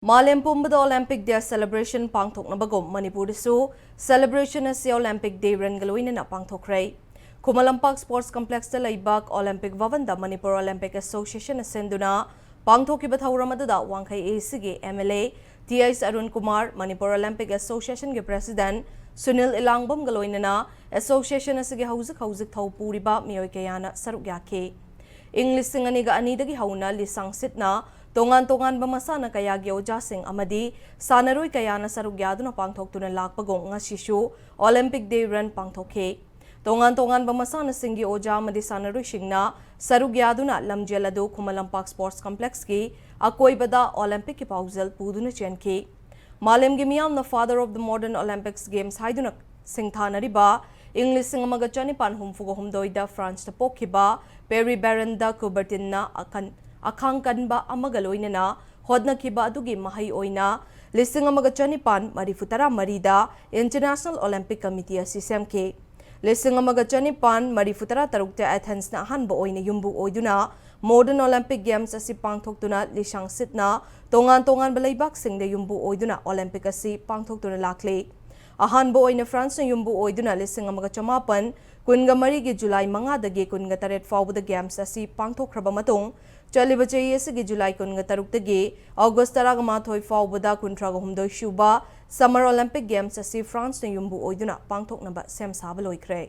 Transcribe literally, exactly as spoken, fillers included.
ꯃꯥꯂꯦꯝ ꯄꯨꯝꯕꯗ Olympic Day celebration ꯄꯥꯡꯊꯣꯛꯅꯕꯒꯨꯝ ꯃꯅꯤꯄꯨꯔꯗꯁꯨ celebration ꯑꯁꯤ Olympic Day runꯒ ꯂꯣꯏꯅꯅ ꯄꯥꯡꯊꯣꯛꯈ꯭ꯔꯦ꯫ ꯈꯨꯃꯟ ꯂꯝꯄꯥꯛ Sports Complexꯇ ꯂꯩꯕ Olympic Bhavanꯗ Manipur Olympic Associationꯅ ꯁꯤꯟꯗꯨꯅ ꯄꯥꯡꯊꯣꯛꯈꯤꯕ ꯊꯧꯔꯝ ꯑꯗꯨꯗ ꯋꯥꯡꯈꯩ ACꯒꯤ MLA T H Arun Kumar, Manipur Olympic Associationꯒꯤ President ꯁꯨꯅꯤꯜ ꯏꯂꯥꯡꯕꯝꯒ ꯂꯣꯏꯅꯅ association ꯑꯁꯤꯒꯤ ꯍꯧꯖꯤꯛ ꯍꯧꯖꯤꯛ ꯊꯧ ꯄꯨꯔꯤꯕ ꯃꯤꯑꯣꯏ ꯀꯌꯥꯅ ꯁꯔꯨꯛ ꯌꯥꯈꯤ꯫ ꯏꯪ ꯂꯤꯁꯤꯡ ꯑꯅꯤꯒ ꯑꯅꯤꯗꯒꯤ ꯍꯧꯅ ꯂꯤꯁꯥꯡ ꯁꯤꯠꯅ ꯇꯣꯉꯥꯟ ꯇꯣꯉꯥꯟꯕ ꯃꯁꯥꯟꯅ ꯀꯌꯥꯒꯤ ꯑꯣꯖꯥꯁꯤꯡ ꯑꯃꯗꯤ ꯁꯥꯟꯅꯔꯣꯏ ꯀꯌꯥꯅ ꯁꯔꯨꯛ ꯌꯥꯗꯨꯅ ꯄꯥꯡꯊꯣꯛꯇꯨꯅ ꯂꯥꯛꯄꯒꯨꯝ ꯉꯁꯤꯁꯨ Olympic Day run ꯄꯥꯡꯊꯣꯛꯈꯤ꯫ ꯇꯣꯉꯥꯟ ꯇꯣꯉꯥꯟꯕ ꯃꯁꯥꯟꯅꯁꯤꯡꯒꯤ ꯑꯣꯖꯥ ꯑꯃꯗꯤ ꯁꯥꯟꯅꯔꯣꯏꯁꯤꯡꯅ ꯁꯔꯨꯛ ꯌꯥꯗꯨꯅ ꯂꯝꯖꯦꯜ ꯑꯗꯨ ꯈꯨꯃꯟ ꯂꯝꯄꯥꯛ Sports Complexꯀꯤ ꯑꯀꯣꯏꯕꯗ Olympicꯀꯤ ꯄꯥꯎꯖꯦꯜ ꯄꯨꯗꯨꯅ ꯆꯦꯟꯈꯤ꯫ ꯃꯥꯂꯦꯝꯒꯤ ꯃꯤꯌꯥꯝꯅ Father of the Modern Olympics Games ꯍꯥꯏꯗꯨꯅ ꯁꯤꯡꯊꯥꯅꯔꯤꯕ ꯏꯪ ꯂꯤꯁꯤꯡ ꯑꯃꯒ ꯆꯅꯤꯄꯥꯟ ꯍꯨꯝꯐꯨꯒ ꯍꯨꯝꯗꯣꯏꯗ Franceꯇ ꯄꯣꯛꯈꯤꯕ Perry Baron de Coubertinꯅ ꯑꯀꯟ-, ꯑꯈꯥꯡ ꯀꯟꯕ ꯑꯃꯒ ꯂꯣꯏꯅꯅ ꯍꯣꯠꯅꯈꯤꯕ ꯑꯗꯨꯒꯤ ꯃꯍꯩ ꯑꯣꯏꯅ ꯂꯤꯁꯤꯡ ꯑꯃꯒ ꯆꯅꯤꯄꯥꯟ ꯃꯔꯤꯐꯨ ꯇꯔꯥ ꯃꯔꯤꯗ International Olympic Committee ꯑꯁꯤ ꯁꯦꯝꯈꯤ꯫ ꯂꯤꯁꯤꯡ ꯑꯃꯒ ꯆꯅꯤꯄꯥꯟ ꯃꯔꯤꯐꯨ ꯇꯔꯥ ꯇꯔꯨꯛꯇ Athensꯅ ꯑꯍꯥꯟꯕ ꯑꯣꯏꯅ ꯌꯨꯝꯕꯨ ꯑꯣꯏꯗꯨꯅ Modern Olympic Games ꯑꯁꯤ ꯄꯥꯡꯊꯣꯛꯇꯨꯅ ꯂꯤꯁꯥꯡ ꯁꯤꯠꯅ ꯇꯣꯉꯥꯟ ꯇꯣꯉꯥꯟꯕ ꯂꯩꯕꯥꯛꯁꯤꯡꯗ ꯌꯨꯝꯕꯨ ꯑꯣꯏꯗꯨꯅ Olympic ꯑꯁꯤ ꯄꯥꯡꯊꯣꯛꯇꯨꯅ ꯂꯥꯛꯂꯤ꯫ ꯑꯍꯥꯟꯕ ꯑꯣꯏꯅ Franceꯅ ꯌꯨꯝꯕꯨ ꯑꯣꯏꯗꯨꯅ ꯂꯤꯁꯤꯡ ꯑꯃꯒ ꯆꯃꯥꯄꯟ ꯀꯨꯟꯒ ꯃꯔꯤꯒꯤ July ꯃꯉꯥꯗꯒꯤ ꯀꯨꯟꯒ ꯇꯔꯦꯠ ꯐꯥꯎꯕꯗ Games ꯑꯁꯤ ꯄꯥꯡꯊꯣꯛꯈ꯭ꯔꯕ ꯃꯇꯨꯡ, ꯆꯠꯂꯤꯕ ꯆꯍꯤ ꯑꯁꯤꯒꯤ July ꯀꯨꯟꯒ ꯇꯔꯨꯛꯇꯒꯤ August ꯇꯔꯥꯃꯥꯊꯣꯏ ꯐꯥꯎꯕꯗ ꯀꯨꯟꯊ꯭ꯔꯥꯍꯨꯝꯗꯣꯏ ꯁꯨꯕ Summer Olympic Games ꯑꯁꯤ Franceꯅ ꯌꯨꯝꯕꯨ ꯑꯣꯏꯗꯨꯅ ꯄꯥꯡꯊꯣꯛꯅꯕ ꯁꯦꯝ ꯁꯥꯕ ꯂꯣꯏꯈ꯭ꯔꯦ꯫